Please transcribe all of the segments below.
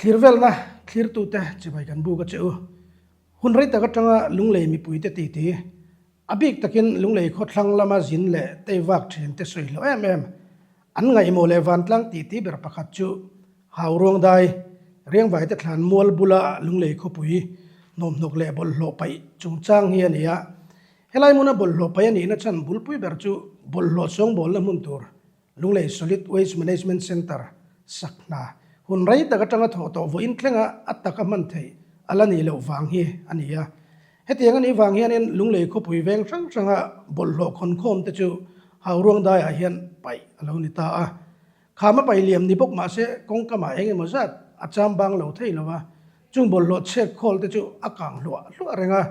Thlir velna thlirtute chibai kan buk a che u. Hun rei tak atanga Lunglei mipuite titi, a bik takin Lunglei khawthlang lama zin leh tei vak thiante sawi hlauh em em. An ngaihmawh leh vantlang titi ber pakhat chu Hauruangdai, Riangvaite thlan mual bula Lunglei khawpui hnawmhnawk leh bawlhhlawh paih chungchang hi a ni a. Helai hmuna bawlhhlawh paih a nihna chhan bulpui ber chu bawlhhlawh sawngbawlna hmun tur Lunglei Solid Waste Management Centre sak hna hun rei tak atanga thawh tawh vawiin thlenga a taka hman theih a la nih loh vang hi a ni a. Hetiang a nih vang hianin Lunglei khawpui veng hrang hranga bawlhhlawh khawnkhawm te chu Hauruang daiah hian paih a lo ni ta a. Kham a paih liam ni bawk mahse kawngkamah eng emaw zat a cham bang lo thei lo a, chung bawlhhlawh chhek khawl te chu a kang hluah hluah reng a.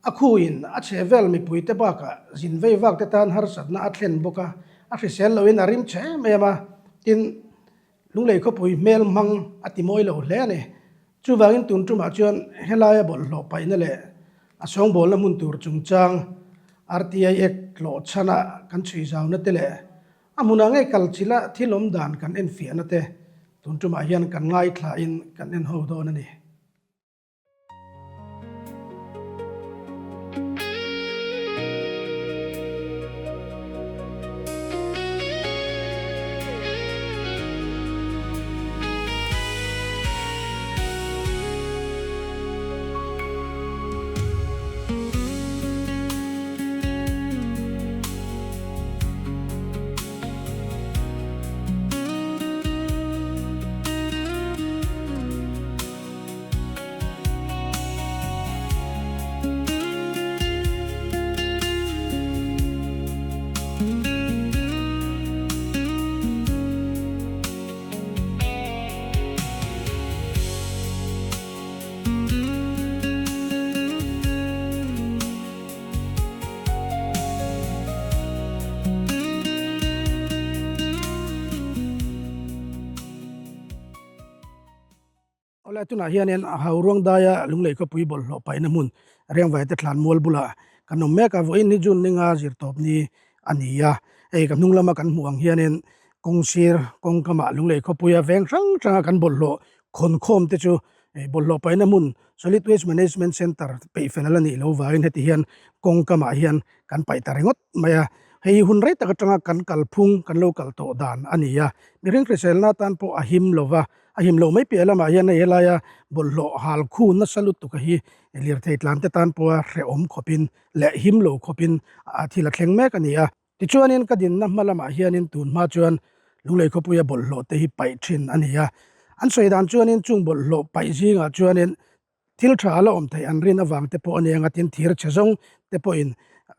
A khuin a chhe vel mipuite bakah zin vei vak te tan harsatna a thlen bawk a, a hrisel loin a rim chhe em em a, tin, Lunglei khawpui hmel hmang a ti mawi lo hle a ni. Chuvangin tun tumah chuan helaia bawlhhlawh paihna leh a sawngbawlna hmun tur chungchang RTI Act tlawh chhana kan chhui zauna te leh a hmunah ngei kal chila thil awm dan kan enfiahna te tun tumah hian kan ngaithlain kan en ho dawn a ni. Awle tunah hianin Hauruang daia Lunglei khawpui bawlhhlawh paihna hmun Riangvaite thlan mual bulah kan awm mek a, vawiin hi June ninga zirtawp ni a ni a, hei ka hnung lama kan hmuh ang hianin kawng sir kawng kamah Lunglei khawpuia veng hrang hranga kan bawlhhlawh khawnkhawm te chu bawlhhlawh paihna hmun Solid Waste Management Centre peih fel a la nih loh vangin heti hian kawng kamah hian kan paih ta ringawt mai a, hei hun rei tak atanga kan kalphung kan lo kal tawh dan a ni a, mihring hriselna atan pawh a him lova. A him loh mai piah lamah hian hei helaia bawlhhlawh hal khu nasa lutuk a hi lirthei tlan te tan pawha hrehawm khawpin leh him lo khawpin a thil a thleng mek a ni a. Tichuanin ka dinna hma lamah hianin tun hma chuan Lunglei khawpuia bawlhhlawh te hi paih thin a ni a. An sawi dan chuanin chung bawlhhlawh paih zingah chuanin Thil tha a la awm theih an rin avang te pawh a ni anga tin thir chhe zawng te pawhin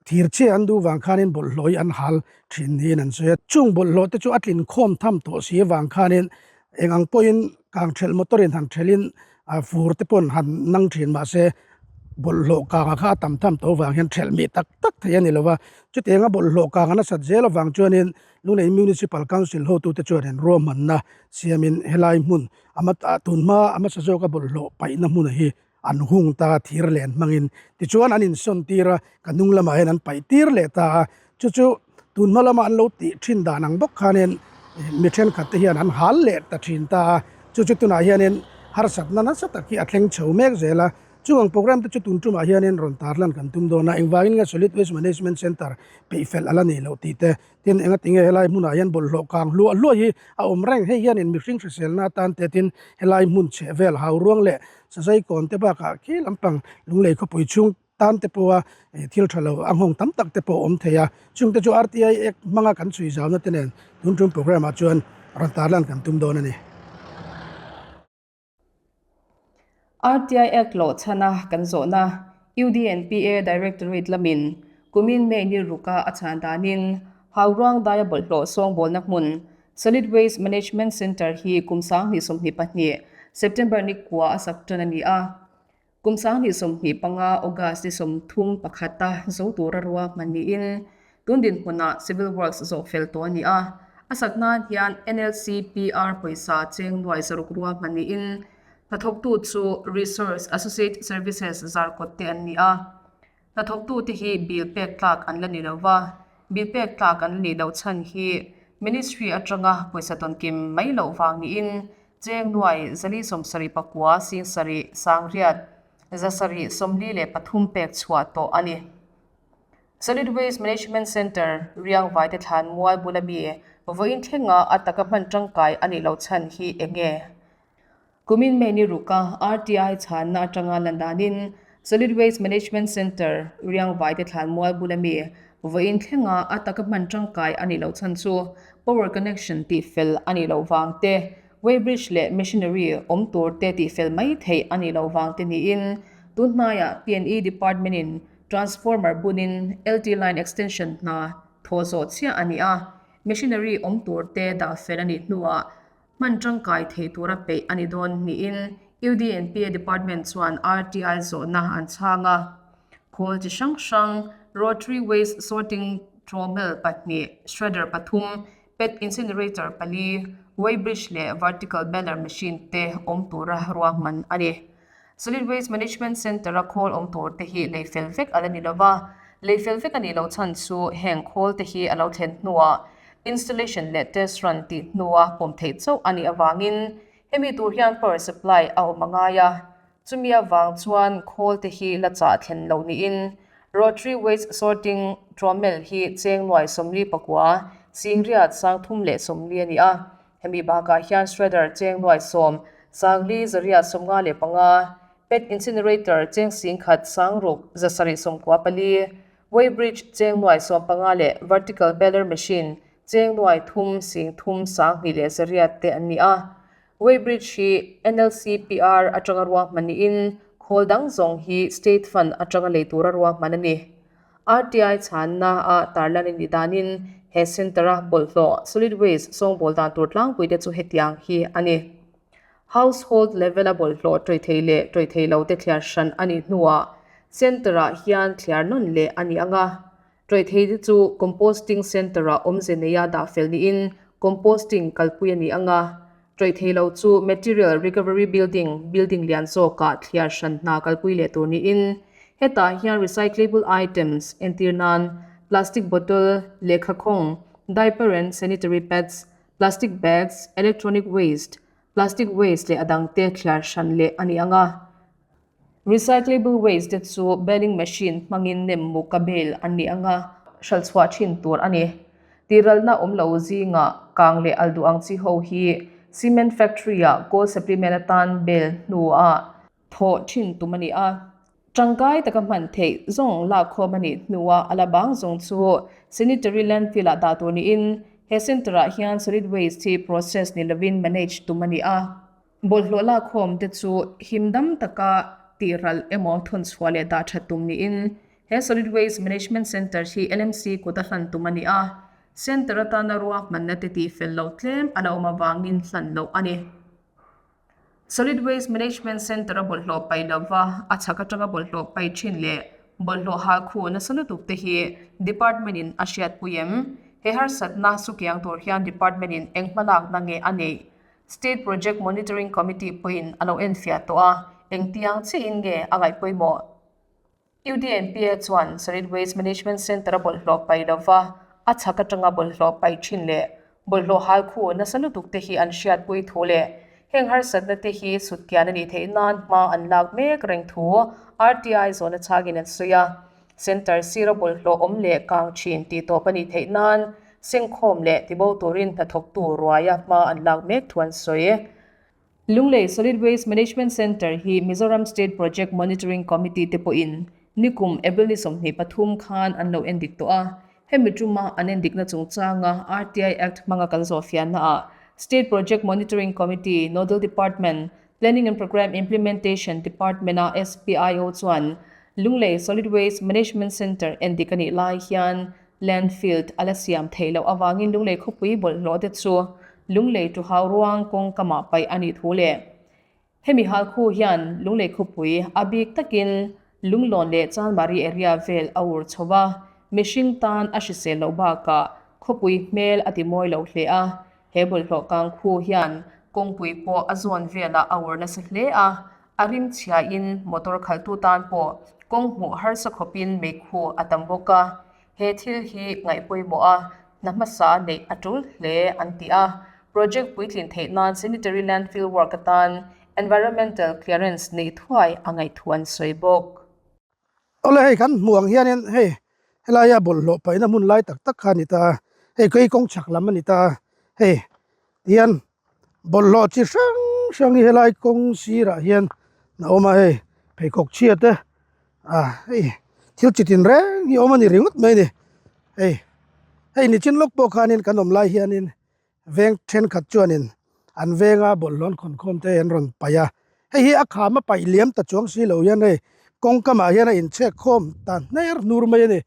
thir chhia an duh vang khanin bawlhhlawh hi an hal thin niin an sawi a. Chung bawlhhlawh te chu a tlin khawm tham tawh si avang khanin eng ang pawhin kang thelh motor in han thelhin fur te pawn han nang thin mahse bawlhhlawh kanga kha a tam tham tawh avang hian thelh mih tak tak thei a ni lo va. Chutianga bawlhhlawh kang a nasat zel avang chuanin Lunglei Municipal Council hotute chuanin ruahmanna siamin helai hmun A hma tun hma a hmasa zawka bawlhhlawh paihna hmunah hi an hung ta a, thir len hmangin. Tichuan an insawn tir a, ka hnung lamah hian an paih tir leh ta a. Chu chu tun hma lama an lo tih thin dan ang bawk khanin mi thenkhat te hian an hal leh ta thin ta a. Chu chu tunah hianin harsatna nasa tak hi a thleng chho mek zel a. Chung ang program te chu tun tumah hianin rawn tarlan kan tum dawn a, engvangin nge Solid Waste Management Centre peih fel a la nih loh tih te, Tin, engatinge helai hmunah hian bawlhhlawh kang hluah hluah hi a awm reng? Hei hianin mihring hriselna atan te tin helai hmun chheh vel hau ruang leh sazai kawn te bakah khi lampang Lunglei khawpui chhung tan te pawha thil tha lo a nghawng tam tak te pawh a awm thei a. Chungte chu RTI Act hmanga kan chhui zauna te nen tun tum programme ah chuan rawn tarlan kan tum dawn a ni. RTI Act lawh chhana kan zawhna UDNPA Directorate lamin kumin May ni ruka a chhan danin Hauruang daia bawlhhlawh sawngbawlna hmun Solid Waste Management Centre hi kum 2022 September ni kua a sak tan a ni a. Kum 2025 August ni 31 a zo tura ruahman niin tun dinhmunah Civil Works zawh fel tawh a ni a. A sak nan hian NLCPR pawisa cheng nuai zaruk ruahman niin hnathawktu chu Resource Associate Services zarkawt te an ni a. Hnathawktute hi bill pek tlak an la ni lo va, bill pek tlak an la nih loh chhan hi Ministry atanga pawisa tawnkim mai loh vang niin. Cheng nuai 479 sing sarih 8 743 pek chhuah tawh a ni. Solid Waste Management Centre, Riangvaite thlan mual bula mi vawiin thlenga a taka hman tangkai a nih loh chhan hi eng nge? Kumin May ni ruka RTI chhanna atanga lan danin Solid Waste Management Centre, Riangvaite thlan mual bula mi vawiin thlenga a taka hman tangkai a nih loh chhan chu power connection tih fel a nih loh vang te, weighbridge leh machinery awm tur te tih fel mai theih a nih loh vang te niin tun hnaiah P&E Department-in transformer bunin LT line extension hna thawh zawh chiah a ni a, machinery awm tur te dah fel a nih hnuah Hman tangkai thei tura peih a ni dawn niin UDNPA Department chuan RTI zawhna an chhang a. Khawl chi hrang hrang, Rotary Waste Sorting Trommel pahnih, Shredder pathum, Pet Incinerator pali, Weighbridge leh Vertical Baler Machine te awm tura ruahman a ni. Solid Waste Management Centre-a khawl awm tur te hi lei fel vek a la ni lo va, lei fel vek a nih loh chhan chu heng khawl te hi a lo thlen hnuah installation leh test run tih hnua pawm theih chauh a nih avangin hemi tur hian power supply a awm a ngai a, chumi avang chuan khawl te hi la chah thlen loh niin Rotary Waste Sorting Trommel hi cheng nuai 49 singriat 340 a ni a. Hemi bakah hian shredder cheng nuai 10, 4 zariat 55, pet incinerator cheng 10,000 6 794, weighbridge cheng nuai 15 leh vertical baler machine cheng nuai 3 3 2 8 te an ni a. Weighbridge hi NLCPR atanga ruahman niin khawl dang zawng hi state fund atanga lei tura ruahman a ni. RTI chhanna a tarlan a nih danin he centre-a bawlhhlawh, solid waste, sawngbawl dan tur tlangpui te chu hetiang hi a ni. Household level-a bawlhhlawh tawih thei leh tawih thei lo te thliar hran a nih hnuah centre-ah hian thliar nawn leh a ni ang a. Tawih thei te chu composting centre-ah awmze neia dah fel niin composting kalpui a ni ang a. Tawih thei lo chu Material Recovery Building, building lian zawkah thliar hran hna kalpui leh tur niin hetah hian recyclable items entir nan plastic bottle, lehkha khawng, diaper and sanitary pads, plastic bags, electronic waste, plastic waste leh a dangte thliar hran leh a ni ang a. Recyclable waste te chu baling machine hmangin nem muk a bel an ni ang a, hralh chhuah thin tur a ni. Tiralna awm lo zingah kang leh al duh ang chi ho hi cement factory ah coal supplement atan bel hnuah thawh thin tum a ni a. Tangkai taka hman theih zawng lakkhawm a nih hnuah a la bang zawng chu sanitary landfill ah dah tur niin he centre ah hian solid waste hi process ni lovin manage tum a ni a. Bawlhhlawh lakkhawm te chu him dam taka tih ralh emaw thawn chhuah leh dah that tum niin he Solid Waste Management Centre hi LMC kut a hlan tum a ni a, Centre atana ruahmanna te tih fel loh tlem a la awm avangin hlan loh a ni. Solid Waste Management Centre a bawlhhlawh paih lova a chhak atanga bawlhhlawh paih thin leh bawlhhlawh hal khu nasa lutuk te hi Department in a hriatpui em? He harsatna sukiang tur hian Department in eng hmalakna nge a neih? State Project Monitoring Committee pawhin a lo enfiah tawh a, engtiang chiahin nge a ngaih pawimawh? UDNPA chuan Solid Waste Management Centre-a bawlhhlawh paih lova a chhak atanga bawlhhlawh paih thin leh bawlhhlawh hal khu nasa lutuk te hi an hriatpui thu leh heng harsatna te hi sutkian a nih theih nan hma an lak mek reng thu RTI zawhna chhangin an sawi a. Centre sira bawlhhlawh awm leh kang thin tih tawp a nih theih nan sengkhawm leh tibo turin hnathawktu ruaia hma an lak mek thu an sawi. Lunglei Solid Waste Management Centre hi Mizoram State Project Monitoring Committee te pawhin nikum April ni 23 khan an lo endik tawh a, hemi tuma an endikna chungchanga RTI Act hmanga kan zawhfiahnaah State Project Monitoring Committee Nodal Department Planning and Programme Implementation Department-a SPIO chuan Lunglei Solid Waste Management Centre endik a nih lai hian landfill a la siam theih loh avangin Lunglei khawpui bawlhhlawh te chu Lunglei Tuhau ruang kawng kamah paih a nih thu leh hemi hal khu hian Lunglei khawpui a bik takin Lunglawn leh Chanmari area vel a ur chho a, mihring tan a hrisel loh bakah khawpui hmel a ti mawi lo hle a. He bawlhhlawh kang khu hian kawngpui pawh a zawn velah a ur nasa hle a, a rim chhiain motor khalhtu tan pawh kawng hmuh harsa khawpin meikhu a tam bawk a, he thil hi ngaih pawimawh a hna hmasa neih a tul hle an ti a. Project puitlin theih nan sanitary landfill work atan environmental clearance neih thuai a ngaih thu an sawi bawk. Awle hei kan hmuh ang hianin hei helaia bawlhhlawh paihna hmun lai tak tak kha a ni ta a, hei kei kawng chhak lam a ni ta a, hei tihian bawlhhlawh chi hrang hrang hi helai kawng sirah hian a awm a hei pheikhawk chhia te ah hei thil chi tin reng hi a awm a ni ringawt mai a ni hei hei nichin lawk pawh khanin kan awm lai hianin Veng thenkhat chuanin an venga bawlhhlawh an khawn khawm te an rawn paih a, hei hi a kham a paih liam ta chuang si lo hian hei kawng kamah hian a inchhek khawm ta hner hnur mai a ni.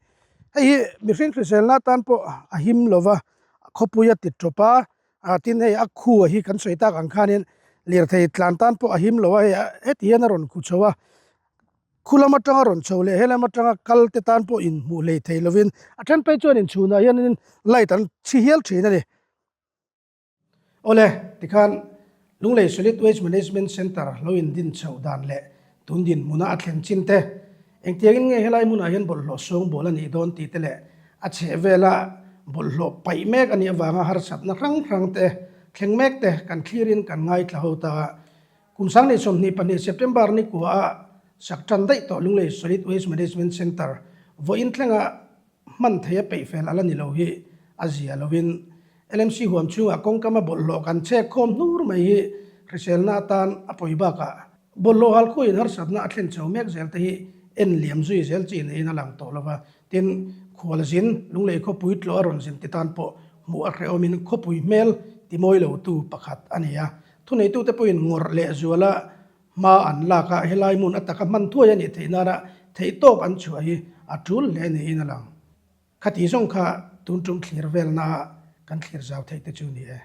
Hei hi mihring hriselna atan pawh a him lo va, khawpui a ti tawp a, ah tin hei a khu a hi kan sawi tak ang khanin lirthei tlan tan pawh a him lo a, hei heti hian a rawn khu chho a, khu lam atanga rawn chho leh he lam atanga kal te tan pawh inhmuh hlei thei lovin a then phei chuan inchhunah hianin light an chhi hial thin a ni. Awle, tikhan Lunglei Solid Waste Management Centre lo indin chhoh dan leh tun dinhmuna a thlen chin te, engtiangin nge helai hmunah hian bawlhhlawh sawngbawl a nih dawn tih te leh a chhehvela bawlhhlawh paih mek a nih avanga harsatna hrang hrang te thleng mek te kan thlirin kan ngaithla ho ta a. Kum 2022 September ni kua a sak tan daih tawh Lunglei Solid Waste Management Centre vawiin thlenga hman thei a peih fel a la ni lo hi a zia lovin LMC huam chhungah kawngkama bawlhhlawh kan chek khawm hnur mai hi hriselna atan a pawi bakah bawlhhlawh halkhuin harsatna a thlen chho mek zel te hi en liam zui zel chi niin a lang tawh lova. Tin, khualzin Lunglei khawpui tlawh a rawn zin ti tan pawh hmuh a hrehawmin khawpui hmel timawi lotu pakhat a ni a. Thuneitute pawhin ngawrh leh zuala hma an lak a, helai hmun a taka hman thuai a nih theih nana theihtawp an chhuah hi a tul hle niin a lang. Khati zawng kha tun tum thlir velnaah kan thlir zau theih te chu ni e.